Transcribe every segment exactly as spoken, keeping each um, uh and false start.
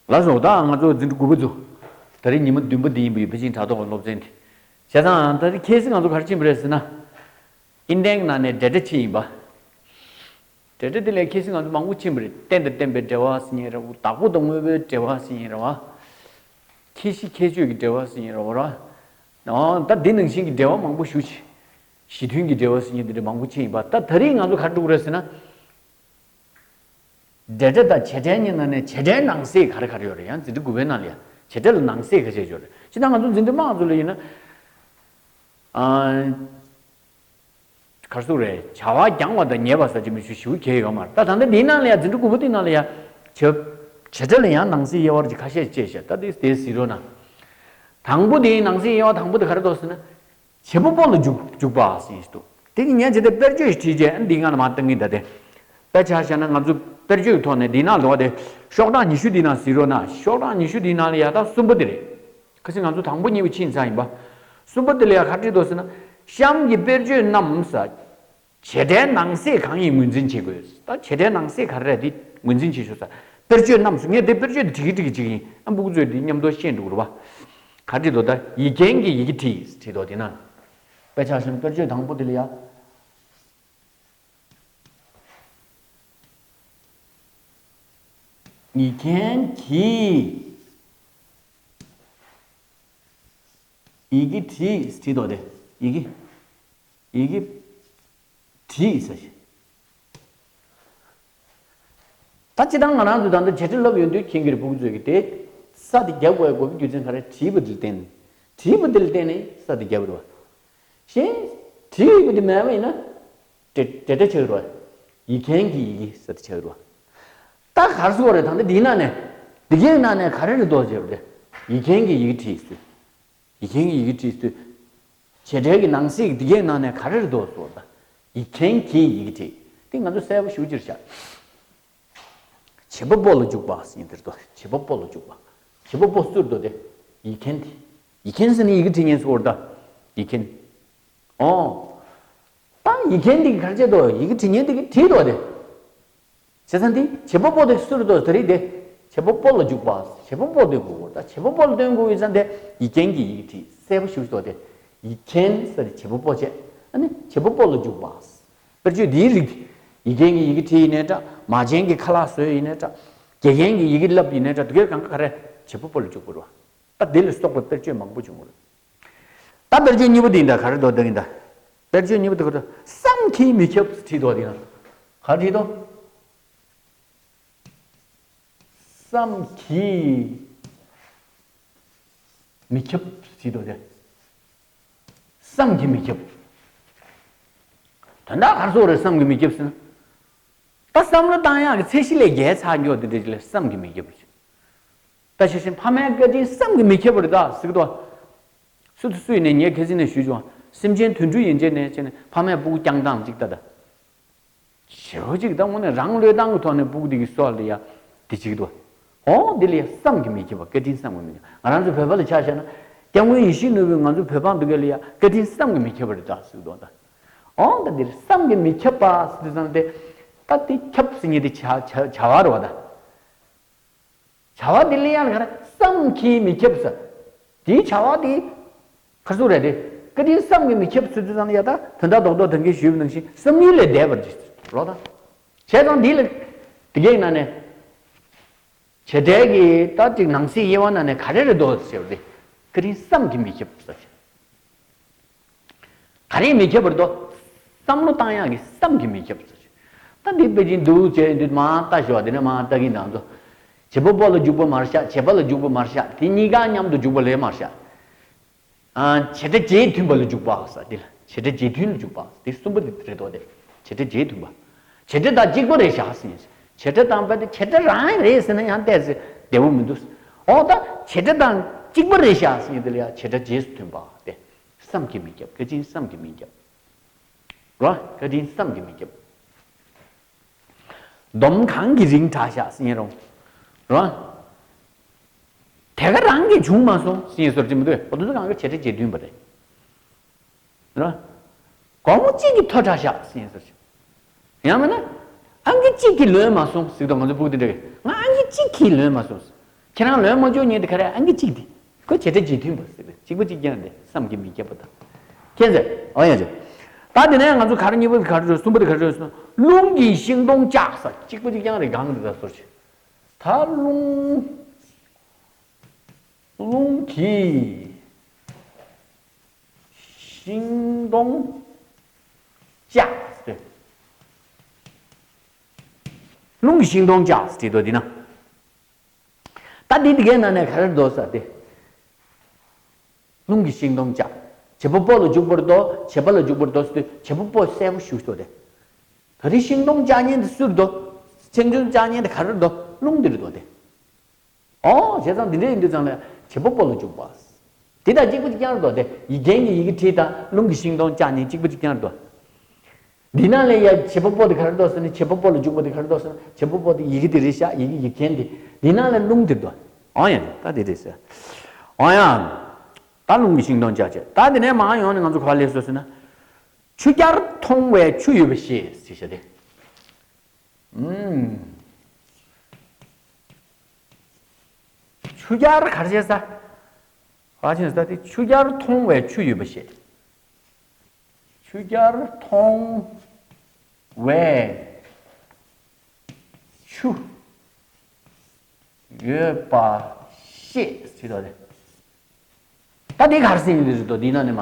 ལགས་སོ། ད་ང་ཚོ་འཛིན་གྲྭ་དགུ་པ་ཚོ། ད་རེས་ཉི་མ་བདུན་པ་འདི་ཡིན་པའི་ཕལ་ཆེར་དྲ་ཐོག་གི་སློབ་ཚན་འདི། བྱས་ཙང་ད་རེས་ཁ་སང་ང་ཚོ་ག་རེ་ཕྱིན་པ་རེད་ཟེར་ན། ཨིན་ཏན་གྱི་ནང་ནས་ཌེ་ཊ་ཕྱིན་ཡིན་པ། ཌེ་ཊ་དེ་ལས་ཁ་སང་ང་ཚོ་མང་པོ་ཕྱིན་པ་རེད། རྟེན་དང་བརྟེན་པའི་འབྲེལ་བ་ཟེར་མཁན་རེད། བདག་པོ་དང་དངོས་པོའི་འབྲེལ་བ་ཟེར་མཁན་རེད་བ། ཁྱད་གཞི་ཁྱད་ཆོས་ཀྱི་འབྲེལ་བ་ཟེར་མཁན་རེད་བ། ཨོ་ད་འདི་ནང་བཞིན་གྱི་འབྲེལ་བ་མང་པོ་ཞེ་པོ་ཅིག་གཞི་མཐུན་གྱི་འབྲེལ་བ་ཟེར་མཁན་དེ་འདྲ་མང་པོ་ཕྱིན་ཡིན་པ། ད་ད་རེས་ང་ཚོ་ག་རེ་འགྲོ་གི་རེད་ཟེར་ན། ཌེ་ཊ་དང་བྱེད་སྒྲའི་གཉིས་ནང་ནས་བྱེད་སྒྲའི་ནང་གསེས་ག་རེ་ག་རེ་ཡོད་རེད། ཡང་འཛིན་གྲྭ་དགུ་པའི་ནང་ལ་ཡང་བྱེད་སྒྲ་ལ་ནང་གསེས་ཁ་ཤས་ཡོད་རེད། སྤྱིར་བཏང་ང་ཚོ་འཛིན་གྲྭ་དམངས་གཙོ་ལ་ཡིན་ན། ཨ། ག་རེ་ཟེར་རེད། བྱ་བ་འགྱངས་པ་དང་ཉེས་པ་ཟེར་གྱི་མི་ཞུ་ཞུ་གལ་ཡོད་མ་རེད། ད་ད་ལྟ་འདིའི་ནང་ལ་ཡང་འཛིན་གྲྭ་དགུ་པ་དེའི་ནང་ལ་ཡང་བྱེད་བྱེད་སྒྲ་ལ་ཡང་ནང་གསེས་དབྱེ་བ་ཅིག་ཁ་ཤས་བྱས་ཤག་ད་དེ་དེ་གཟིགས་རོགས་གནང་། དང་པོ་དེའི་ནང་གསེས་དབྱེ་བ་དང་པོ་དེ་ག་རེ་འདུག་ཟེར་ན། བྱེད་པ་པོ་ལ་འཇུག་འཇུག་པ་ཟེར་ཞིག་འདུག་དེ་གི་ཉན་བྱེད་དེ་དཔེར་བརྗོད་ཞིག་བྲིས་རྗེས་འདི་ང་ལ་མར་བཏང་གིན། ད་དེ་དཔེ་ཆ་བཞག་ན་ང་ཚོ་དཔེར་བརྗོད་ཀྱི་ཐོག་ནས་འདི་ནང་ལོགས་དེ་ཤོག་གྲངས་ཉི་ཤུ་འདི་ནང་གཟིགས་རོགས་གནང་། ཤོག་གྲངས་ཉི་ཤུ་འདི་ནང་ལ་ཡ་ད་གསུམ་པ་དེ་རེད། ཁ་སང་ང་ཚོ་དང་པོ་གཉིས་པ་ཕྱིན་ཚར་ཡིན་པ། གསུམ་པ་དེ་ལ་ཡ་ག་རེ་བྲིས་འདུག་ཟེར་ན། གཤམ་གྱི་དཔེར་བརྗོད་རྣམས་ཟེར། བྱེད་སྒྲའི་ནང་གསེས་གང་ཡིན་ངོས་འཛིན་བྱེད་དགོས། ད་བྱེད་སྒྲའི་ནང་གསེས་ག་རེ་རེད་དེ་ངོས་འཛིན་བྱེད་ཤོག་ཟེར། དཔེར་བརྗོད་རྣམས་སུ་ངས་དེ་དཔེར་བརྗོད་དེ་བྲིས་ཀྱི་བྲིས་ཀྱི་བྱེད་ཀྱི་ཡིན། ཨ་སྤུ་གུ་ཚོས་དེ་མཉམ་དུ་ཤེས་འགྲོ་གི་རེད་པ། ག་རེ་བྲིས་འདུག་ད་ཡིག་མཁན་གྱིས་ཡི་གེ་བྲིས་བྲིས་འདུག་དེ་ན། དཔེ་ཆ་བཞག་ན་དཔེར་བརྗོད་དང་པོ་དེ་ལ་ཡ། ཡིག་མཁན་གྱིས་ཡི་གེ་བྲིས་བྲིས་འདུག་དེ། ཡི་གེ་ཡི་གེ་བྲིས་ཟེར་ཞིག་ད་སྤྱིར་བཏང་ང་རང་ཚོ་ད་ལྟ་བྱེད་སྒྲ་ལབ་ཡོང་དུས་མཁྱེན་གྱི་རེད། སྤུ་གུ་ཚོས་ཀྱི་དེ་ས་དེ་རྒྱབ་དགོས་ཡ་དགོས་པའི་རྒྱུ་མཚན་ག་རེ། བྲིས་པ་དེ་ལ་བརྟེན་ནས། བྲིས་པ་དེ་ལ་བརྟེན་ནས་ས་དེ་རྒྱབ་རེད་པ། གཞན་བྲིས་ཡོད་པ་དེ་མེད་པ་ཡིན་ན། འབྲེལ་འབྲེལ་སྒྲ་ཆགས་རེད་པ། ཡིག་མཁན་གྱིས་ཡི་གེ་ཟེར་དེ་ཆགས་རེད་པ། ད་ག་རེ་ཟེར་དགོས་རེད། ད་ལྟ་འདིའི་ནང་ནས་འདི་གའི་ནང་ནས་ག་རེ་རེད་འདུག་ཟེར་བ་དེ། ཡིག་མཁན་གྱིས་ཡི་གེ་བྲིས་ཟེར། ཡིག་མཁན་གྱིས་ཡི་གེ་བྲིས་ཟེར། བྱེད་སྒྲའི་གི་ནང་གསེས་འདི་གའི་ནང་ནས་ག་རེ་རེད་འདུག་ཟེར་བ་ད། ཡིག་མཁན་གྱིས་ཡི་གེ་བྲིས། དེ་ང་ཚོ་གསལ་པོ་ཞེ་པོ་ཅིག་རེད་ཤག་བྱེད་པ་པོ་ལ་འཇུག་པ་ཟེར་མཁན་དེ་རེད་དོ། བྱེད་པ་པོ་ལ་འཇུག་པ། བྱེད་པ་པོ་སུ་རེད་འདུག་དེ། ཡིག་མཁན་དེ། ཡིག་མཁན་ཟེར་ནས་ཡི་གེ་བྲིས་མཁན་ཟེར་བ་རེད་ད། ཡིག་མཁན། ཨོ། ད་ཡིག་མཁན་དེ་གིས་ག་རེ་བྱས་འདུག་ཡི་གེ་བྲིས་མཁན་དེ་གིས་བྲིས་འདུག་དེ། བྱས་ཙང་དེ་བྱེད་པ་པོ་དེ་སུ་རེད་འདུག་དེ་རེད་དེ། བྱེད་པ་པོ་ལ་འཇུག་པ། བྱེད་པ་པོ་སྟོན་དགོས་ཀྱི་རེད་ད། བྱེད་པ་པོ་ལ་སྟོན་དགོས་ཡོད་ཙང་དེ་ཡིག་མཁན་གྱིས་ཡི་གེ་བྲིས། གསལ་པོ་ཞེ་པོ་ཞིག་འདུག་དེ། ཡིག་མཁན་ཟེར་བྱེད་པ་པོ་བྱས། ཨ་ནི་བྱེད་པ་པོ་ལ་འཇུག་པ། དཔེར་བརྗོད་འདིའི་རིགས་དེ། ཡིག་མཁན་གྱིས་ཡི་གེ་བྲིས་ཡིན་ནའི་འདྲ། མ་བྱན་གྱིས་ཁ་ལག་བཟོས་ཡིན་ནའི་འདྲ། དགེ་རྒན་གྱིས་ཡི་གེ་བསླབས་ཡིན་ནའི་འདྲ། དེ་གའི་གང་ག་ག་རེ། བྱེད་པ་པོ་ལ་འཇུག་དགོས་རེད་པ། ད་དེ་ལ་སོགས་པའི་དཔེར་བརྗོད་མང་པོ་བྱུང་བ་རེད། ད་དཔེར་བརྗོད་གཉིས་པ་འདི་ཡིན་ད། ག་རེ་འདུག་ད་ཡིན་ད། དཔེར་བརྗོད་གཉིས་པ་འདི་ག་རེ་འདུག་བསམ་གྱིས་མི་ཁྱབ་བྲིས་འདུག་འདི་ན། ག་རེ་བྲིས་འདུག་བསམ་གྱིས་མི་ཁྱབ་བྲིས་འདུག་སྟེ། བསམ་གྱིས་མི་ཁྱབ། དོན་དག་ག་རེ་ཟེར་དགོས་རེད། བསམ་གྱིས་མི་ཁྱབ་ཟེར་ན། ད་བསམ་བློ་བཏང་ཡག་གི་ཚད་གཞི་ལས་བརྒལ་ཚར་འགྱོ་དེ་འདྲ་ཅིག་ལ་བསམ་གྱིས་མི་ཁྱབ་ཟེར། ད་ཤེས་བཞིན་ཕ་མའི་བཀའ་དྲིན་བསམ་གྱིས་མི་ཁྱབ་པ་རེད་ད་ཟེར་གི་འདུག་སུ་དང་སུ་ཡིན་ནའི་ངས་ཁ་སང་ནས་ཞུས་བྱུང་། སེམས་ཅན་དུད་འགྲོ་ཡན་ཆད་ནས་བྱས་ནས་ཕ་མས་སྤུ་གུ་བསྐྱངས་སྟངས་གཅིག་ལྟ་ད། ཞེ་པོ་ཅིག་ད་དངོས་གནས་རང་བློས་བཏང་གི་ཐོག་ནས་སྤུ་གུ་དེ་གི་སྲོག་ལ་ཡ་དེ་བྱེད་ཀྱི་འདུག་འོ་དེ་ལ་ཡ་བསམ་གྱིས་མི་ཁྱབ་པ། བཀའ་དྲིན་བསམ་གྱིས་མི་ཁྱབ། ང་རང་ཚོ་བོད་པ་ལ་ཆ་བཞག་ན། སྐྱབས་མགོན་ཡིད་བཞིན་ནོར་བུས་ང་ཚོ་བོད་འབངས་འདི་ག་ལ་ཡ་བཀའ་དྲིན་བསམ་གྱིས་མི་ཁྱབ་པ་རེད་ད་ཟེར་གྱི་འདུག་ད་འོ་ད་འདིར་བསམ་གྱིས་མི་ཁྱབ་པ་ཟེར་དུས་ཙམ་དེ། ད་དེ་ཁྱབ་ཟེར་མཁན་དེ་བྱ་བྱ་བྱ་བ་རེད་བ་ད། བྱ་བ་དེ་ལ་ཡང་ག་རེ། བསམ་གྱིས་མི་ཁྱབ་ཟེར། དེའི་བྱ་བ་དེ་ག་རེ་ཟེར་དགོས་རེད་དེ། བཀའ་དྲིན་བསམ་གྱིས་མི་ཁྱབ་ཟེར་དུས་ཙམ་ལ་ཡ་ད་དོན་དག་རྡོག་རྡོག་ད་གིན་ཞུས་པ་ནང་བཞིན་བསམ་ཡུལ་ལས་འདས་པར་གྱུར་རོ་ད། བྱས་ཙང་འདི་ལ་དེ་གའི་ནང་ནས་བྱེད་སྒྲའི་གི་ད་ཅིག་ནང་གསེས་དབྱེ་བ་ནང་ནས་ག་རེ་རེད་འདུག་ཟེར་བ་དེ། བཀའ་དྲིན་བསམ་གྱིས་མི་ཁྱབ་ཟེར། ག་རེས་མི་ཁྱབ་པ་རེད་འདུག་བསམ་བློ་བཏང་ཡག་གི་བསམ་གྱིས་མི་ཁྱབ་ཟེར། ད་འདི་དཔེ་ཅིག་འདུག་བྱས་དུས་མར་ལྟ་ཞོག་དེ་ནས་མར་ལྟ་གིན་ང་ཚོ། བྱེད་པ་པོ་ལ་འཇུག་པ་མ་རེད་ཤག་བྱེད་པ་ལ་འཇུག་པ་མ་རེད་ཤག་དེ་གཉིས་ཀ་མཉམ་དུ་འཇུག་པ་ལས་མ་རེད་ཤག་ཨ། བྱེད་སྒྲ་རྗེས་མཐུན་པ་ལ་འཇུག་པ་ཟེར་དེ་ལ། བྱེད་སྒྲ་རྗེས་མཐུན་ལ་འཇུག་པ་དེ་གསུམ་པ་དེ་རེད་འདུག་དེ། བྱེད་སྒྲ་རྗེས་མཐུན་པ། བྱེད་སྒྲ་དང་གཅིག་པ་རེད་ཤག་ཟེར། བྱེད་སྒྲ་དང་པ་དེ་བྱེད་སྒྲ་རང་རེད་ཟེར་ན་ཡང་ཏོག་ཙམ་བདེ་པོ་མི་འདུག་འོ་ད་བྱེད་སྒྲ་དང་གཅིག་པ་རེད་ཤག་ཟེར་དེ་ལ་ཡང་བྱེད་སྒྲ་རྗེས་སུ་མཐུན་པ་དེ། བསམ་གྱིས་མི་ཁྱབ། བཀའ་དྲིན་བསམ་གྱིས་མི་ཁྱབ། རོ། བཀའ་དྲིན་བསམ་གྱིས་མི་ཁྱབ། འདོམ་གང་གིས་རིང་དྲགས་ཤག་ཟེར་རུང་། རོ། དེ་ག་རང་གིས་བྱུང་མ་སོང་ཟེར་ཟེར་གྱི་མི་འདུག་འོ་དེ་ཚོ་གང་ག་བྱེད་སྒྲ་རྗེས་མཐུན་པ་རེད། རོ། དགོང་མོ་གཅིག་གིས་མཐོ་དྲགས་ཤག་ཟེར་ཟེར། ཡང་མིན་ན། ཨང་ཀི་གཅིག་གིས་ལོན་མ་སོང་ཟེར་དང་ང་ཚོ་ཕྲུ་གུ་དེ་འདྲ་གིས། ང་ཨང་ཀི་གཅིག་གིས་ལོན་མ་སོང་ཟེར། ཁྱེད་རང་ལོན་མ་འཇོག་མཁན་དེ་ག་རེ། ཨང་ཀི་གཅིག་དེ། ཁོ་བྱེད་སྒྲ་རྗེས་མཐུན་པ་ཟེར་བས། གཅིག་པ་གཅིག་རྐྱང་རེད། བསམ་གྱིས་མི་ཁྱབ་པ་དང་། མཁྱེན་ཟེར། ཨོ་ཡ་ཅོ། ད་དེ་ནས་ང་ཚོ་ག་རེ་གཉིས་པ་ག་རེ་རེད། གསུམ་པ་དེ་ག་རེ་རེད་ཟེར་ན། རླུང་གིས་ཤིང་སྡོང་བཅག་ཟེར། གཅིག་པ་གཅིག་རྐྱང་རེད། གང་རེད་ད་ཟེར་ཞིག་ད་རླུང་། རླུང་གིས་ཤིང་སྡོང་བཅག་ཟེར། རླུང་གིས་ཤིང་སྡོང་བཅག་ཟེར་བྲིས་འདུག་འདི་ན། ད་འདི་འདི་གའི་ནང་ནས་ག་རེ་འདུག་ཟེར་ཏེ། རླུང་གིས་ཤིང་སྡོང་བཅག་བྱེད་པ་པོ་ལ་འཇུག་པ་རེད་དོ། བྱེད་པ་ལ་འཇུག་པ་རེད་དོ་ཟེར་དུས་བྱེད་པ་པོ་གསལ་པོ་ཞེ་པོ་ཅིག་འདུག་སྟེ། ད་རེས་ཤིང་སྡོང་བཅག་མཁན་དེ་སུ་རེད་དོ། ཤིང་སྡོང་བཅག་མཁན་དེ་ག་རེ་རེད་དོ། རླུང་དེ་རེད་འདུག་སྟེ། ཨོ། བྱས་ཙང་འདི་འདྲ་ཡིན་དུས་ཙང་ལ་བྱེད་པ་པོ་ལ་འཇུག་པ། དེ་དང་གཅིག་པ་གཅིག་རྐྱང་རེད་དོ། དེ་ཡིག་རྒྱན་གྱི་ཡི་གེ་བྲིས་དང་རླུང་གིས་ཤིང་སྡོང་བཅག་ནི་གཅིག་པ་གཅིག་རྐྱང་རེད་དོ། འདི་ནང་ལ་ཡ་བྱེད་པ་པོ་དེ་ག་རེ་འདུག་ཟེར་ན། བྱེད་པ་པོ་ལ་འཇུག་པ་དེ་ག་རེ་འདུག་ཟེར་ན། བྱེད་པ་པོ་དེ་ཡི་གེ་དེ་རེད་ཤག་ཡི་གེ་ཡིག་རྒྱན་དེ། འདི་ནང་ལ་རླུང་དེ་འདུག་ཨང་ཡ། ད་དེ་རེད་ཟེར། ཨང་ཡ། ད་རླུང་གིས་ཤིང་སྡོང་བཅག་བྱས། ད་དེ་ནས་མར་ཡོང་ནས་ང་ཚོ་ག་པར་སླེབས་སོང་ཟེར་ན། ཆུ་རྐྱལ་མཐོང་བས་ཆུ་ཡོད་པ་ཤེས་ཟེར་བྱས་ཏེ། ཨུམ། ཆུ་རྐྱལ་ག་རེ་བྱས་ས། ག་ཅི་ཟེར་ཏེ། ཆུ་རྐྱལ་མཐོང་བས་ཆུ་ཡོད་པ་ཤེས། ཆུ་རྐྱལ་མཐོང་བས་ཆུ་ཡོད་པ་ཤེས་ཟེར་ཏེ། ད་འདི་ག་རེ་ཟེར་ཡིན་འདི་རེད་དོ། འདི་ན་ནི་མ།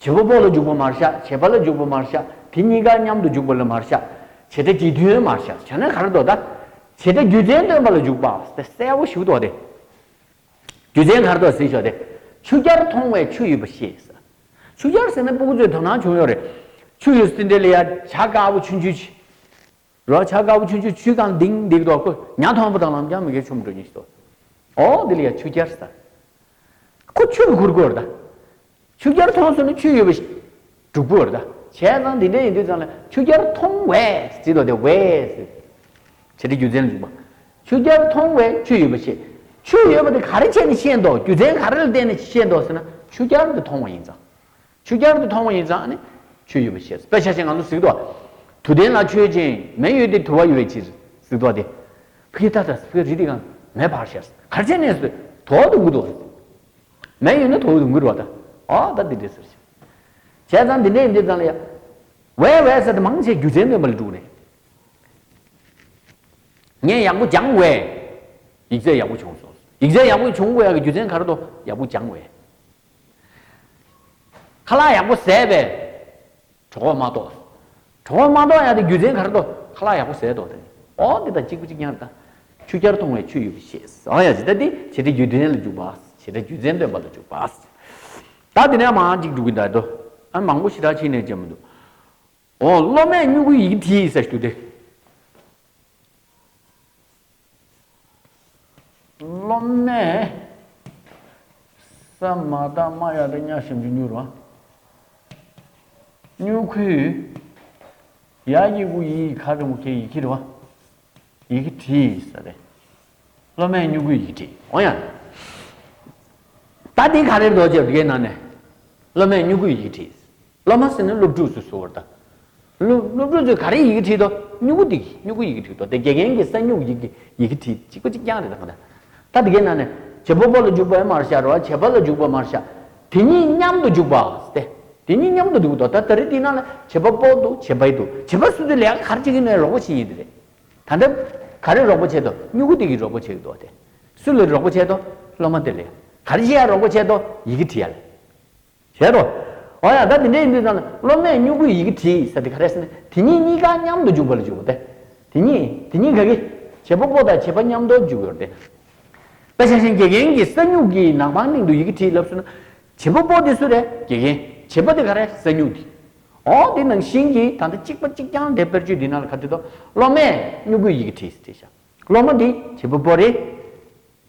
བྱེད་པ་པོ་ལ་འཇུག་པ་མ་རེད་ཤག་བྱེད་པ་ལ་འཇུག་པ་མ་རེད་ཤག་དེ་གཉིས་ཀ་མཉམ་དུ་འཇུག་པ་ལ་མ་རེད་ཤག་བྱེད་སྒྲ་རྗེས་མཐུན་མ་རེད་ཤག་བྱས་ན་ག་རེ་འདུག་ད། བྱེད་སྒྲ་རྒྱུ་མཚན་སྟོན་པ་ལ་འཇུག་པ་དེ་གསལ་པོ་ཞེ་པོ་འདུག་སྟེ། རྒྱུ་མཚན་ག་རེ་འདུག་ཟེར་ཞོག་སྟེ། ཆུ་རྐྱལ་མཐོང་བས་ཆུ་ཡོད་པ་ཤེས། ཆུ་རྐྱལ་ཟེར་ན་སྤུ་གུ་ཚོས་དོ་སྣང་བྱུང་ཡོད་རེད། ཆུ་ཡོད་ཟེར་འདི་ལ་ཡ་བྱ་དཀར་པོ་ཆུང་ཆུང་ཅིག་རོ། བྱ་དཀར་པོ་ཆུང་ཆུང་ཆུའི་སྒང་ལྡིང་ལྡིང་འདུག་ཁོ་ཉ་མཐོང་པ་དང་ལམ་རྐྱང་མི་འགལ་ཆུ་མི་འགྲོ་ཉིན་ཞིག་འདུག་ཨོ་འདི་ལ་ཡ་ཆུ་རྐྱལ་ཟེར། ཁོ་ཆུ་ལ་ཁུར་དགོས་རེད་ད། ཆུ་རྐྱལ་མཐོང་སོང་ན་ཆུ་ཡོད་པ་ཞིག་སྒྲུབ་དགོས་རེད་ད། བྱས་ཙང་འདི་འདྲ་ཡིན་དུས་ཙང་ལ་ཆུ་རྐྱལ་མཐོང་བས་ཟེར་དོ་དེ་བས་ཟེར། བྱེད་སྒྲ་རྒྱུ་མཚན་ལ་འཇུག་པ། ཆུ་རྐྱལ་མཐོང་བས་ཆུ་ཡོད་པ་ཤེས། ཆུ་ཡོད་པ་དེ་ག་རེ་བྱས་ནས་ཤེས་འདུག་རྒྱུ་མཚན་ག་རེ་ལ་བརྟེན་ནས་ཤེས་འདུག་ཟེར་ན། ཆུ་རྐྱལ་དེ་མཐོང་བ་ཡིན་ཙང་། ཆུ་རྐྱལ་དེ་མཐོང་བ་ཡིན་ཙང་ནི་ཆུ་ཡོད་པ་ཤེས། དཔེ་ཆ་བཞག་ན་ང་ཚོ་ཟེར་གྱི་འདུག་དུ་ལྡན་ལ་ཆོས་ཅན། མེ་ཡོད་དེ་དུ་བ་ཡོད་པའི་ཕྱིར་ཟེར་གྱི་འདུག་སྟེ། ཕ་གི་ད་ལྟ་ཕ་གི་རི་དེ་གང་མེ་ཕར་ཤར། ག་རེ་བྱས་ནས་ཟེར། དུ་བ་འདུག་གི་འདུག་མེ་ཡོད་ན་དུ་བ་འདུག་གི་རེད་པ་ད། ཨ་ད་འདི་འདྲས་ཟེར་ཞིག་བྱས་ཙང་འདི་འདྲས་ཡིན་དུས་ཙང་ལ་ཡ། བས་བས་ཟེར་དེ་མང་ཆེ་རྒྱུ་མཚན་སྟོན་པ་ལ་འགྲོ་གི་རེད། ངས་ཡག་པོ་སྦྱངས་པས་ཡིག་ཚད་ཡག་པོ་བྱུང་སོང་། ཡིག་ཚད་ཡག་པོ་བྱུང་དགོས་ཡག་གི་རྒྱུ་མཚན་ག་རེ་འདུག་ཡག་པོ་སྦྱངས་པས། ཁ་ལག་ཡག་པོ་བཟས་པས་གྲོད་ཁོག་མ་ལྟོགས། གྲོད་ཁོག་མ་ལྟོགས་ཡག་དེ་རྒྱུ་མཚན་ག་རེ་འདུག་ཁ་ལག་ཡག་པོ་བཟས་འདུག་དེ། ཨོ་འདི་དང་གཅིག་པ་གཅིག་རྐྱང་རེད་ད། ཆུ་རྐྱལ་མཐོང་བས་ཆུ་ཡོད་པ་ཤེས། ཨོ་ཡ་ཇི་ལྟ་འདི་བྱེད་སྒྲ་རྒྱུ་མཚན་ལ་འཇུག་པ། བྱེད་སྒྲ་རྒྱུ་མཚན་སྟོན་པ་ལ་འཇུག་པ། ད་འདི་ནས་མང་གཅིག་འགྲོ་གི་འདུག་དོ། ཨ་མང་པོ་ཞེ་དྲག་ཕྱིན་ནས་བྱེད་མི་འདུག་ཨོ་སློབ་མས་སྨྱུ་གུའི་ཡི་གེ་བྲིས་ཟེར་ཞུ་དེ། སློབ་མས་ས་མ་བཏགས་སྨ་ཡ་བཏགས་སྨྱ་ཞབས་ཀྱུ་སྨྱུ་རེད་པ། སྨྱུ་གུས། ཡ་གི་གུ་ཡི་ག་འགྲེང་བུ་གི་ཡི་གེ་རེད་པ། ཡི་གེ་བྲིས་ཟེར་རེད། སློབ་མས་སྨྱུ་གུའི་ཡི་གེ་བྲིས། འོ་ཡ། ད་འདི་ག་རེ་རེད་འདུག་ཅེས་འདི་གའི་ནང་ནས། སློབ་མས་སྨྱུ་གུའི་ཡི་གེ་བྲིས། སློབ་མ་ཟེར་ན་སློབ་ཕྲུག་ཚོ་ཟེར་བ་རེད་ད། སློབ་སློབ་ཕྲུག་ཚོས་ག་རེ་ཡི་གེ་བྲིས་འདུག་སྨྱུ་གུ་འདི་གིས་སྨྱུ་གུའི་ཡི་གེ་བྲིས་འདུག་དེ་དགེ་རྒན་གྱིས་ས་སྨྱུག་ཡི་གེ་ཡི་གེ་བྲིས་གཅིག་པ་གཅིག་རྐྱང་རེད་ད་ག་ད། ད་འདི་གའི་ནང་ནས་བྱེད་པ་པོ་ལ་འཇུག་པ་མ་རེད་ཤག་རེད་པ། བྱེད་པ་ལ་འཇུག་པ་མ་རེད་ཤག་དེ་གཉིས་མཉམ་དུ་འཇུག་པ་སྟེ། དེ་གཉིས་མཉམ་དུ་འཇུག་འདུག་ད་ད་རེས་འདི་ནང་ལ་བྱེད་པ་པོ་འདུག་བྱེད་པ་ཡི་འདུག་བྱེད་པ་སུ་དེ་ལས་ཀ་ག་རེ་བྱེད་ཀྱི་ནས་རོགས་པ་བྱེད་ཡིན་དེ་རེད། ད་ལྟ་ག་རེ་རོགས་པ་བྱེད་དོ། སྨྱུ་གུ་དེ་གིས་རོགས་པ་བྱེད་ཀྱི་འདུག་སྟེ། སུ་ལ་རོགས་པ་བྱེད་དོ། སློབ་མ་དེ་ལ། ག་རེ་བྱེད་ཡ་རོགས་པ་བྱེད་དོ། ཡི་གེ་བྲིས་ཡ་ལ། བྱས་རོ། འོ་ཡ་ད་དེ་འདྲ་ཡིན་དུས་ཙང་ནས་སློབ་མས་སྨྱུ་གུའི་ཡི་གེ་བྲིས་ཟེར་དེ་ག་རེ་ཟེར་ན་དེ་གཉིས་གཉིས་ཀ་མཉམ་དུ་འཇུག་པ་ལ་འཇུག་པ་སྟེ། དེ་གཉིས་དེ་གཉིས་ག་གི། བྱེད་པ་པོ་དང་བྱེད་པ་མཉམ་དུ་འཇུག་ཡོད་དེ། དཔེ་ཆ་བཞིན་དགེ་རྒན་གྱིས་ས་སྨྱུག་གི་ནག་པང་སྟེང་དུ་ཡི་གེ་བྲིས་ལབ་སོང་ན། བྱེད་པ་པོ་དེ་སུ་རེད། དགེ་རྒན། བྱེད་པ་དེ་ག་རེ་ས་སྨྱུག་དེ། འོ་དེ་ནང་བཞིན་གྱི་ད་ལྟ་གཅིག་པ་གཅིག་རྐྱང་དེ་དཔེར་བརྗོད་འདི་ནང་ལ་ག་དེ་དོ། སློབ་མས་སྨྱུ་གུའི་ཡི་གེ་བྲིས་བྲིས་ཤག་སློབ་མ་དེ་བྱེད་པ་པོ་རེད།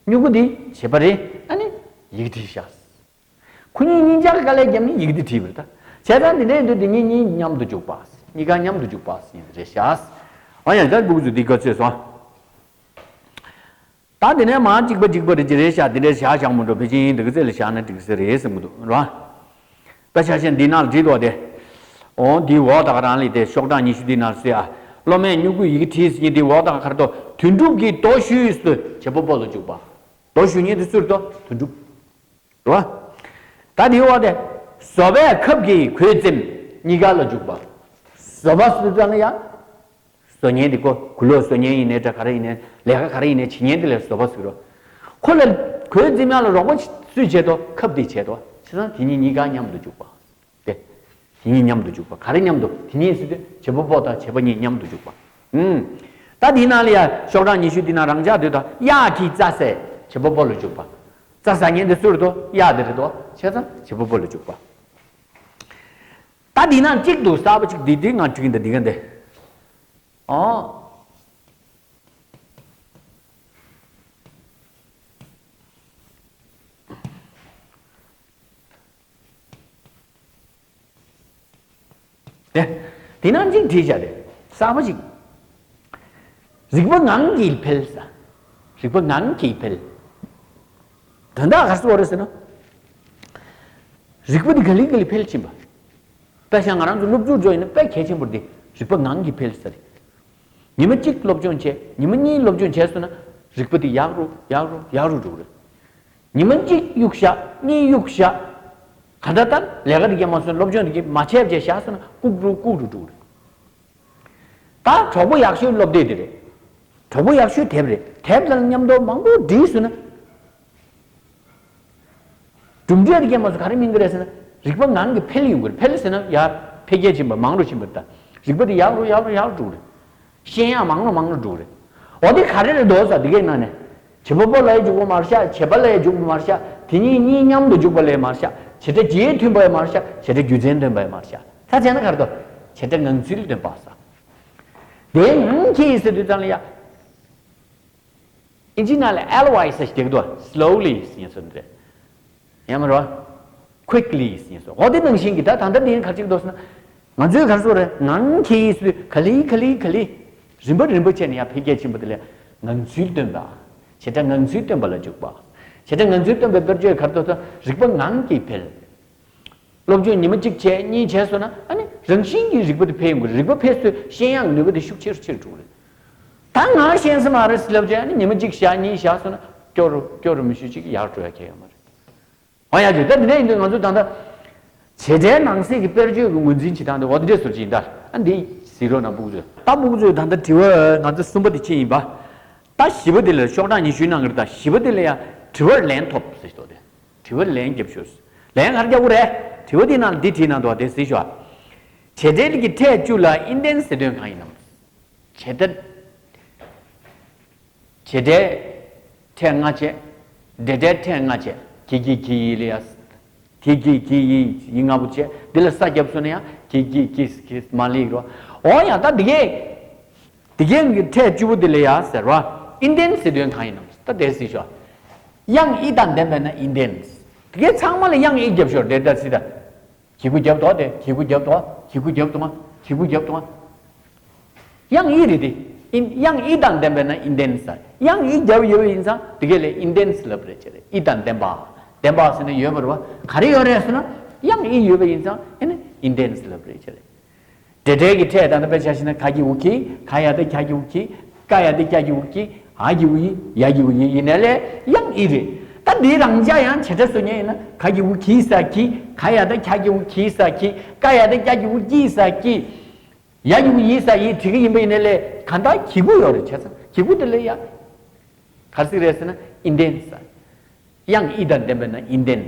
སྨྱུ་གུ་དེ་བྱེད་པ་རེད། ཨ་ནི་ཡི་གེ་བྲིས་ཤག་ཁོ་གཉིས་གཉིས་ཆར་དཀའ་ལས་བརྒྱབ་ནས་ཡི་གེ་དེ་བྲིས་པ་རེད་ད། བྱས་ཙང་དེ་འདྲ་ཡིན་དུས་དེ་གཉིས་གཉིས་མཉམ་དུ་འཇུག་པ། གཉིས་ཀ་མཉམ་དུ་འཇུག་པ་ཡིན་རེད་ཤག་ཨ་ཡ་ད་འགུག་ཚུལ་འདི་ག་ཚོད་སོང་། ད་དེ་ནས་མར་གཅིག་པ་གཅིག་པ་རེད་ཅི་རེད་ཤག་དེ་འདྲ་བཞག་བཞག་མི་འགྲོ། ཕལ་ཆེར་འདི་ག་ཚོད་ལ་བཞག་ན་འགྲིག་ས་རེད་བསམ་གྱི་འདུག་ར། དཔེ་ཆ་ཤས་འདི་ནང་ལ་བྲིས་འདུག་སྟེ། འོ་འདི་འོག་ད་ག་རང་ལས་དེ་ཤོག་གྲངས་ཉི་ཤུ་འདི་ནང་ལ་གསལ་ཨ། སློབ་མས་སྨྱུ་གུའི་ཡི་གེ་བྲིས་ཟེར་མཁན་འདི་འོག་ད་ག་ག་རེ་འདུག་དོན་གྲུབ་ཀྱིས་རྡོ་གཞུས་སུ་བྱེད་པ་པོ་ལ་འཇུག་པ། མདོ་ཞུ་མཁན་དེ་སུ་རེད་དོ། དོན་གྲུབ། རེད་བ། ད་དེའི་འོག་དེ། བཟོ་པས་ཁབ་ཀྱིས་གོས་བཙེམས། གཉིས་ཀ་ལ་འཇུག་པ། བཟོ་པ་སུ་ཙང་ཡ། བཟོ་མཁན་དེ་ཀོ། གོས་ལོག་བཟོ་མཁན་ཡིན་ནའི་འདྲ། ག་རེ་ཡིན་ནའི། ལས་ཀ་ག་རེ་ཡིན་ནའི་བྱེད་མཁན་དེ་ལ་བཟོ་པ་ཟེར་གི་རེད། ཁོ་ལ་གོས་བཙེམ་ཡག་ལ་རོགས་པ་སུས་བྱེད་དོ། ཁབ་དེས་བྱེད་དོ། བྱས་ཙང་དེ་གཉིས་གཉིས་ཀ་མཉམ་དུ་འཇུག་པ། དེ། དེ་གཉིས་མཉམ་དུ་འཇུག་པ། ག་རེ་མཉམ་དུ། དེ་གཉིས་ཟེར་དུས་བྱེད་པ་པོ་དང་བྱེད་པ་གཉིས་མཉམ་དུ་འཇུག་པ། ཨུམ། ད་དེའི་ནང་ལ་ཡ་ཤོག་གྲངས་ཉི་ཤུ་དེའི་ནང་རང་འཇགས་དེ་དང་། གཡག་གིས་རྩྭ་ཟས། བྱེད་པ་པོ་ལ་འཇུག་པ། རྩྭ་ཟ་མཁན་དེ་སུ་རེད་དོ། གཡག་དེ་རེད་དོ། བྱས་ཙང་བྱེད་པ་པོ་ལ་འཇུག་པ། ད་དེའི་ནང་གཅིག་འདུག་གསར་པ་གཅིག་འདི་འདི་ང་བྲིས་ཀྱི་འདི་འདི་ག་འདི། ཨོ། དེ། དེ་ནང་གཅིག་བྲིས་བཞག་རེད། གསར་པ་ཞིག་རིག་པ་ངང་གིས་འཕེལ་ས། རིག་པ་ངང་གིས་འཕེལ། དོན་དག་ག་རེ་ཟེར་བ་རེད་ཟེར་ན། རིག་པ་འདི་ག་ལེ་ག་ལེ་འཕེལ་ཕྱིན་པ། དཔེ་བཞག་ང་རང་ཚོ་སློབ་ཕྲུག་ཚོ་ཡིན་ན་དཔེ་གལ་ཆེན་པོ་འདི་རིག་པ་ངང་གིས་འཕེལ་ས་རེད། ཉི་མ་གཅིག་སློབ་སྦྱོང་བྱས། ཉི་མ་གཉིས་སློབ་སྦྱོང་བྱས་སོང་ན་རིག་པ་འདི་ཡག་རུ་ཡག་རུ་ཡག་རུ་འགྲོ་གི་རེད། ཉི་མ་གཅིག་གཡུག་བཞག་གཉིས་གཡུག་བཞག་ག་འདྲ་ལྟར་ལས་ཀ་འདི་སྐྱེལ་མ་སོང་། སློབ་སྦྱོང་འདི་གི་མ་བྱས་བྱས་བཞག་སོང་ན་ལྐུགས་རུ་ལྐུགས་རུ་འགྲོ་གི་རེད། ད་གྲོགས་པོ་ཡག་ཤོས་སློབ་དེབ་དེ་རེད། གྲོགས་པོ་ཡག་ཤོས་དེབ་རེད། དེབ་དང་མཉམ་དུ་མང་པོ་བྲིས་སོང་ན། གྲུབ་འབྲས་དེ་སྐྱེལ་མ་སོང་ག་རེ་སྨིན་གི་རེད་ཟེར་ན། རིག་པ་ངང་གིས་འཕེལ་ཡོང་གི་རེད། འཕེལ་ཟེར་ན་ཡར་འཕེལ་རྒྱས་ཕྱིན་པ། མང་རུ་ཕྱིན་པ། ད་རིག་པ་དེ་ཡག་རུ་ཡག་རུ་ཡག་རུ་འགྲོ་གི་རེད། ཤེས་ཡག་མང་རུ་མང་རུ་འགྲོ་གི་རེད། འོ་དེ་ག་རེ་རེད་འདུག་ཟེར་དེ་གའི་ནང་ནས། བྱེད་པ་པོ་ལ་ཡང་འཇུག་པ་མ་རེད་ཤག་བྱེད་པ་ལ་ཡང་འཇུག་པ་མ་རེད་ཤག་དེ་གཉིས་གཉིས་མཉམ་དུ་འཇུག་པ་ལ་ཡང་མ་རེད་ཤག་བྱེད་སྒྲ་རྗེས་མཐུན་པ་ཡང་མ་རེད་ཤག་བྱེད་སྒྲ་རྒྱུ་མཚན་སྟོན་པ་ཡང་མ་རེད་ཤག་ད་བྱས་ན་ག་རེ་འདུག་བྱེད་སྒྲ་ངང་ཚུལ་སྟོན་པ་ཟེར། དེ་ངང་གིས་ཟེར་དུས་ཙམ་ལ་ཡ། ཨིན་ཇི་ནང་ལ་ཨེལ་ཝའི་ཟེར་ཞིག་འདུག slowly ཟེར་ཡིན་ཟེར་འདི་རེད། ཡང་མ་རེད་བ། quickly ཟེར་ཡིན་ཟེར། འོ་དེ་ནང་བཞིན་གྱི་ད་ད་ལྟ་འདི་ཡིན་ག་རེ་ཅིག་འདུག་ཟེར་ན། ང་ཚོས་ག་རེ་ཟེར་རེད། ངང་གིས་ཟེར་དུས་ག་ལེ་ག་ལེ་ག་ལེ། རིམ་པ་རིམ་པ་བྱས་ནས་ཡར་འཕེལ་རྒྱས་ཕྱིན་པ་དེ་ལ་ངང་ཚུལ་སྟོན་པ། བྱེད་སྒྲ་ངང་ཚུལ་སྟོན་པ་ལ་འཇུག་པ། བྱེད་སྒྲ་ངང་ཚུལ་སྟོན་པའི་དཔེར་བརྗོད་ག་རེ་འདུག་ཟེར་ན། རིག་པ་ངང་གིས་འཕེལ། སློབ་སྦྱོང་ཉི་མ་གཅིག་བྱས་གཉིས་བྱས་སོང་ན་ཨ་ནི་རང་བཞིན་གྱིས་རིག་པ་དེ་འཕེལ་ཡོང་གི་རེད། རིག་པ་འཕེལ་སོང་ཤེས་ཡག་ནུས་པ་དེ་ཤུགས་ཆེ་རུ་ཆེ་རུ་འགྲོ་གི་རེད། ད་ང་ཤེས་ས་མ་རེད་ཟེར་ལབ་བྱས་ཨ་ནི་ཉི་མ་གཅིག་བཞག་གཉིས་བཞག་སོང་ན་སྐྱོ་རུ་སྐྱོ་རུ་མི་ཤོད་ཅིག་ཡར་འགྲོ་ཡ་གལ་ཡོད་མ་རེད། འོ་ཡ་ཅིག་ད་འདི་འདྲ་ཡིན་དུས་ང་ཚོ་ད་ལྟ་བྱེད་སྒྲའི་ནང་གསེས་ཀྱི་དཔེར་བརྗོད་ཀྱི་ངོས་འཛིན་བྱེད་སྟངས་དེ་འོ་འདི་འདྲས་སུ་ཅིག་ཡིན། ད་ཨ་འདི་གཟིགས་རོགས་གནང་སྤུ་གུ་ཚོས། ད་སྤུ་གུ་ཚོས་ད་ལྟ་དྲི་བ་ང་ཚོ་གསུམ་པ་དེ་ཅི་ཡིན་པ། ད་བཞི་པ་དེ་ལ་ཤོག་གྲངས་ཉི་ཤུའི་ནང་གི་རེད། ད་བཞི་པ་དེ་ལ་ཡ་དྲི་བར་ལན་ཐོབ་ཟེར་ཞིག་འདུག་སྟེ། དྲི་བར་ལན་རྒྱབ་ཤོག་ལན་ག་རེ་རྒྱག་དགོས་རེད། དྲི་བ་དེའི་ནང་ལ་འདི་བྲིས་གནང་འདུག་བ། དེ་གཟིགས་ཤོག་བྱེད་འབྲེལ་གྱི་ཕྲད་བཅུ་ལ་ཨིན་ལྡན་ཟེར་དོན་གང་ཡིན་ནམ། བྱེད་འབྲེལ། བྱེད་འབྲེལ། ཕྲད་ལྔ་བྱས། འབྲེལ་སྒྲའི་ཕྲད་ལྔ་བྱས། གི་གི་གི་ཡི་ལ་ཡ། གི་གི་གི་ཡི་ཡི་ལྔ་པོ་བྱས། འདི་ལ་ས་བརྒྱབ་སོང་ན་ཡང་གི་གི་གི་གི་མ་ལེགས་རོ། འོ་ཡང་ད་འདི་གས། དེ་གའི་ཕྲད་བཅུ་པོ་དེ་ལ་ཡ་ཟེར་བ། ཨིན་ལྡན་ཟེར་དོན་གང་ཡིན་ནམ། ད་དེ་གཟིགས་ཤོག་དབྱངས་ཨི་དང་ལྡན་པས་ན་ཨིན་ལྡན། དེ་གའི་ཚང་མ་ལ་དབྱངས་ཨི་རྒྱབ་ཤོག་དེ་ལྟར་སྲིད་ད། གི་གུ་རྒྱབ་འདུག་དེ། གི་གུ་རྒྱབ་འདུག་གི་གུ་རྒྱབ་འདུག་གི་གུ་རྒྱབ་འདུག་དབྱངས་ཨི་རེད་དེ། ཨིན། དབྱངས་ཨི་དང་ལྡན་པས་ན་ཨིན་ལྡན་ཟེར། དབྱངས་ཨི་རྒྱབ་ཡོད་པ་ཡིན་ཙང་དེ་གའི་ལ་ཨིན་ལྡན་ལབ་རེད་བྱས་རེད། ཨི་དང་ལྡན་པ། ལྡན་པ་ཟེར་ན་ཡོད་པ་རེད་བ། ག་རེ་ཡོད་རེད་ཟེར་ན། དབྱངས་ཨི་ཡོད་པ་ཡིན་ཙང་ཨ་ནི་ཨིན་ལྡན་ལབ་རེད་བྱས་རེད། འབྲེལ་སྒྲའི་གི་ཕྲད་ད་ལྟ་དཔེ་ཆ་བཞག་ན་ག་གི་གུ་གི། ག་ཡ་བཏགས་གྱ་གི་གུ་གྱི། ཀ་ཡ་བཏགས་ཀྱ་གི་གུ་ཀྱི། འ་གི་གུ་འི། ཡ་གི་གུ་ཡི། ཡིན་ནའི་ལས་དབྱངས་ཨི་རེད། ད་འདི་རང་འཇགས་ཡང་བྱེད་སྒྲ་བཟོ་མཁན་ཡིན་ན་ག་གི་གུ་གི་ས་གི། ག་ཡ་བཏགས་གྱ་གི་གུ་གྱི་ས་གི། ཀ་ཡ་བཏགས་ཀྱ་གི་གུ་ཀྱི་ས་གི། ཡ་གི་གུ་ཡི་ས་ཡི་བྲིས་གི་ཡིན་པ་ཡིན་ནའི་ལས་གང་ལྟར་གི་གུ་ཡོད་རེད། བྱས་ཙང་གི་གུ་དེ་ལ་ཡ། ག་རེ་ཟེར་རེད་ཟེར་ན་ཨིན་ལྡན་ས། དབྱངས་ཨི་དང་ལྡན་པས་ན་ཨིན་ལྡན།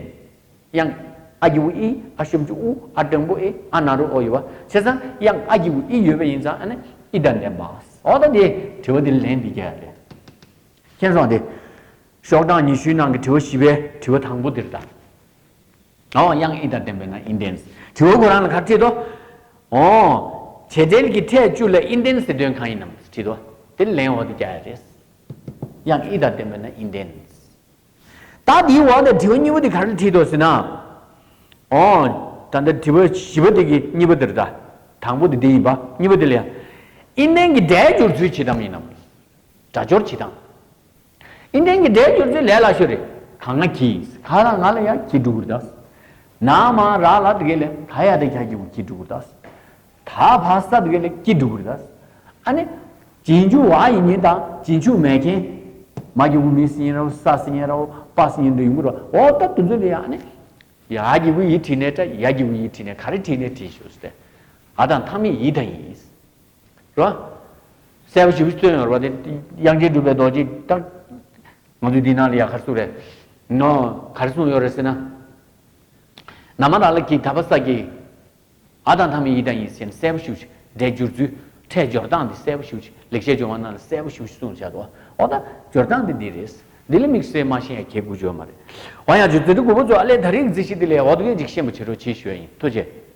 དབྱངས་ཨ་གི་གུ་ཨི། ཨ་ཞབས་ཀྱུ་ཨུ། ཨ་འགྲེང་བུ་ཨེ། ཨ་ན་རོ་ཨོ་ཡོད་པ། བྱས་ཙང་དབྱངས་ཨ་གི་གུ་ཨི་ཡོད་པ་ཡིན་ཙང་ཨ་ནི་ཨི་དང་ལྡན་པ། འོ་ད་དེ་དྲི་བ་དེ་ལན་འདི་རྒྱག་ཡ་རེད། མཁྱེན་སོང་དེ། ཤོག་གྲངས་ཉི་ཤུའི་ནང་གི་དྲི་བ་བཞི་པའི་དྲི་བ་དང་པོ་དེ་རེད་ད། འོ་དབྱངས་ཨི་དང་ལྡན་པས་ན་ཨིན་ལྡན། དྲི་བ་ཁོ་རང་ལ་ག་རེ་བྲིས་འདུག་འོ། བྱེད་འབྲེལ་གྱི་ཕྲད་བཅུ་ལ་ཨིན་ལྡན་ཟེར་དོན་གང་ཡིན་ནམ་བྲིས་འདུག་དེ་ལན་འོ་དེ་རྒྱག་ཡ་རེད། དབྱངས་ཨི་དང་ལྡན་པས་ན་ཨིན་ལྡན། ད་འདིའི་འོག་ནས་དྲི་བ་གཉིས་པ་དེ་ག་རེ་བྲིས་འདུག་ཟེར་ན། ཨོ། ད་ལྟ་དྲི་བ་བཞི་པ་དེ་གི་གཉིས་པ་དེ་རེད་ད། དང་པོ་དེ་འདི་ཡིན་པ། གཉིས་པ་དེ་ལ་ཡ། ཨིན་ལྡན་གྱི་སྒྲའི་སྦྱོར་ཚུལ་ཇི་ལྟར་ཡིན་ནམ། སྒྲ་སྦྱོར་བྱེད་སྟངས། ཨིན་ལྡན་གྱི་སྒྲའི་སྦྱོར་ཚུལ་ལས་སླ་ཤོས་རེད། ག་ང་གི། ག་ལ་ང་ལ་ཡ་གི་འགྲོ་གི་རེད་ད། ན་མ་ར་ལ་དེ་ག་ལས་ག་ཡ་དེ་ག་གི་གི་འགྲོ་གི་རེད་ད། ད་བ་ས་དེ་ག་ལས་ཀྱི་འགྲོ་གི་རེད་ད། ཨ་ནི། རྗེས་འཇུག་བ་ཡིན་མཁན་དང་རྗེས་འཇུག་མེད་མཁན། མ་གི་གུ་མི་ཟེར་ཡིན་རོ། ས་ཟེར་ཡིན་རོ། པ་ཟེར་ཡིན་རོ། ཡོང་གི་རོ། འོ་ད་དེ་ཚོ་ལ་ཡ་ནི། ཡ་གི་གུ་ཡི་བྲིས་ནས་འདྲ། ཡ་གི་གུ་ཡི་བྲིས་ནས་ག་རེ་བྲིས་ནས་བྲིས་ཤོག་ཟེར་ཏེ། འ་དང་མཐའ་མི་འི་དང་ཡིན། རོ། གསལ་པོ་ཞེ་པོ་ཅིག་སྟོན་ཡོད་རེད་པ། དེ་དབྱངས་ཅན་གྲུབ་པའི་རྡོ་རྗེས་ད། ང་ཚོའི་འདི་ནང་ལ་ཡ་ག་རེ་གསུངས་རེད། ནོ། ག་རེ་གསུངས་ཡོད་རེད་ཟེར་ན། ན་མ་ར་ལ་གི་ད་བ་ས་གི། འ་དང་མཐའ་མི་འི་དང་ཡིན་ཟེར་ནས་གསལ་པོ་ཞེ་པོ་ཅིག་སྒྲའི་སྦྱོར་ཚུལ། ཕྲད་སྦྱོར་སྟངས་འདི་གསལ་པོ་ཞེ་པོ་ཅིག་ལེགས་བཤད་ལྗོན་དབང་ནང་ལ་གསལ་པོ་ཞེ་པོ་ཅིག་གསུངས་བཞག་འདུག་འོ་ད་སྦྱོར་སྟངས་འདི་འདི་རེད། འདི་ལ་དམིགས་བསལ་མ་ཤེས་ཡ་གལ་དགུ་བརྗོད་མ་རེད། འོ་ཡ་ཇུ་ཙི་རི་གུ་པོ་ཚོ་ཨ་ལས་ད་རིག་རྩིས་ཤིག་འདི་ལས་འོ་དུ་གན་ཅིག་ཤེས་པ་བྱེད་རོགས་བྱེད་ཞུ་ཡ་ཡིན། ཐུགས་རྗེ་ཆེ།